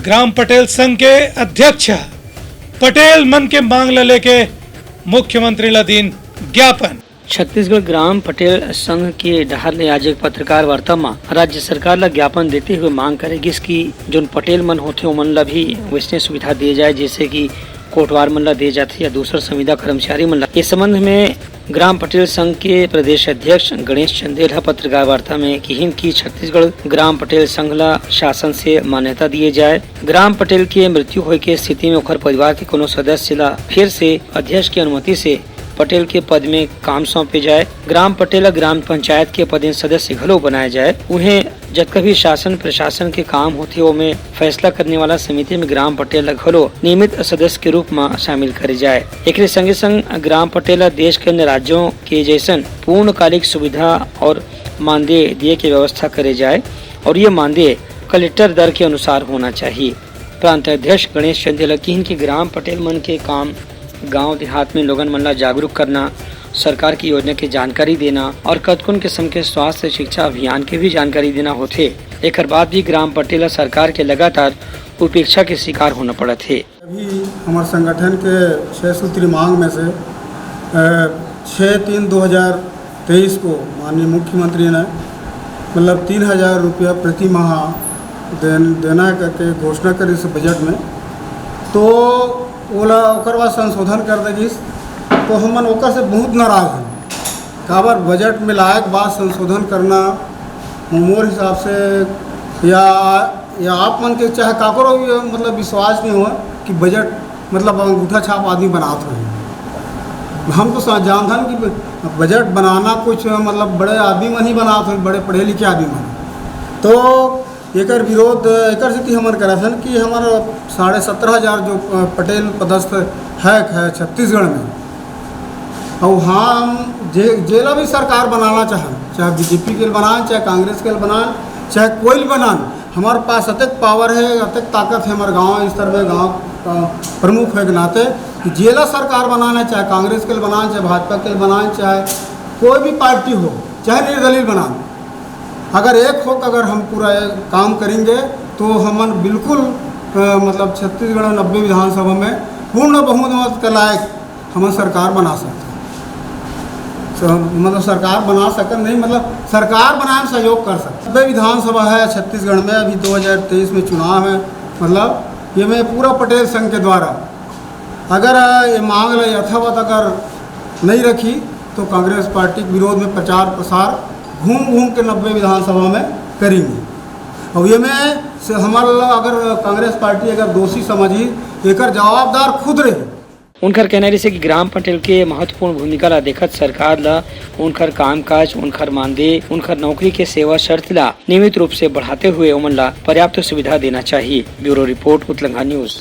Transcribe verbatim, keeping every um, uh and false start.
ग्राम पटेल संघ के अध्यक्ष ह पटेल मन के मांग ल लेके मुख्यमंत्री ल दीन ज्ञापन। छत्तीसगढ़ ग्राम पटेल संघ के डहार ले आज एक पत्रकार वार्ता म राज्य सरकार ल ज्ञापन देते हुए मांग करे गिस कि जोन पटेल मन होथे ओमन ल भी वैसने सुविधा दिए जाए, जैसे कि कोटवार मन ल दिए जाथे या दूसर संविदा कर्मचारी मन ल। इस संबंध में ग्राम पटेल संघ के प्रदेश अध्यक्ष गणेश चंदेल ह पत्रकार वार्ता में किहिन कि छत्तीसगढ़ ग्राम पटेल संघ ल शासन से मान्यता दिए जाए। ग्राम पटेल के मृत्यु होए के स्थिति में ओखर परिवार के कोनो सदस्य ल फिर से अध्यक्ष के अनुमति से पटेल के पद में काम सौंपे जाए। ग्राम पटेल ल ग्राम पंचायत के पदेन सदस्य घलो बनाए जाए। उहें जतका भी शासन प्रशासन के काम होथे, ओमे फैसला करने वाला समिति में ग्राम पटेल ल घलो नियमित सदस्य के रूप म शामिल करे जाए। एकरे संगे संग ग्राम पटेल ल देश के अन्य राज्यों के जैसन पूर्णकालिक सुविधा और मानदेय दिए के व्यवस्था करे जाए और ये मानदेय कलेक्टर दर के अनुसार होना चाहिए। प्रांत अध्यक्ष गणेश चंदेल ह किहिन कि ग्राम पटेल मन के काम गांव देहात में लोगन मन ला जागरूक करना, सरकार की योजना के जानकारी देना और कतकोन किस्म के स्वास्थ्य शिक्षा अभियान के भी जानकारी देना होथे। एकर बाद भी ग्राम पटेल ला सरकार के लगातार उपेक्षा के शिकार होना पड़त हे। अभी हमारे संगठन के छह सूत्री मांग में से, अ, छः तीन दो हज़ार तेईस को माननीय मुख्यमंत्री ने, मतलब, तीन हज़ार रुपया प्रति माह देन-, देना है करके घोषणा करिस बजट में। तो ओला ओकर बाद संशोधन कर दे गिस, तो हमन ओकर से बहुत नाराज हन। काबर बजट में लाए के बाद संशोधन करना, मोर हिसाब से, या, या आप मन के चाहे काकरो भी, मतलब, विश्वास नहीं हुआ कि बजट, मतलब, अंगूठा छाप आदमी बनात होही। हम तो सा-, जानथन कि ब-, बजट बनाना कुछ, मतलब, बड़े आदमी मन ही बनात होही, बड़े पढ़े लिखे आदमी मन। तो एकर विरोध एकर सेती हमन करत हन कि हमर साढ़े सत्रह हज़ार जो, अ, पटेल पदस्थ है, है छत्तीसगढ़ में, अउ हम जे, जेला भी सरकार बनाना चाहन, चाहे बीजेपी के बनान, चाहे कांग्रेस के बनान, चाहे कोई भी बनान, हमारे पास अतेक पावर है, अतेक ताकत है हमारे गांव स्तर में, गांव, अ, प्रमुख होए के नाते कि जेला सरकार बनाना है, चाहे कांग्रेस के बनान, चाहे भाजपा के बनान, चाहे कोई भी पार्टी हो, चाहे निर्दलीय बनान, अगर एक होके अगर हम पूरा काम करेंगे तो हमन बिल्कुल, अ, मतलब, छत्तीसगढ़ नब्बे विधानसभा में पूर्ण बहुमत के लायक हमन सरकार बना सकते हैं। तो, मतलब, सरकार बना सकन नहीं, मतलब, सरकार बनाए में सहयोग कर सकते। नब्बे विधानसभा है छत्तीसगढ़ में, अभी दो हज़ार तेईस में चुनाव है, मतलब, ये में पूरा पटेल संघ के द्वारा अगर, अ, ये मांग ला यथावत अगर नहीं रखी, तो कांग्रेस पार्टी के विरोध में प्रचार प्रसार घूम घूम के नब्बे विधानसभा में करेंगे। और ये में से हमारा अगर कांग्रेस पार्टी अगर दोषी समझी, एकर जवाबदार खुद रही। उनकर कहना रहिसे कि ग्राम पटेल के महत्वपूर्ण भूमिका ला देखत सरकार ला उनकर कामकाज, उनकर मानदेय, उनकर नौकरी के सेवा शर्त ला नियमित रूप से बढ़ाते हुए ओमन ला पर्याप्त सुविधा देना चाहिए। ब्यूरो रिपोर्ट, उतलंघा न्यूज।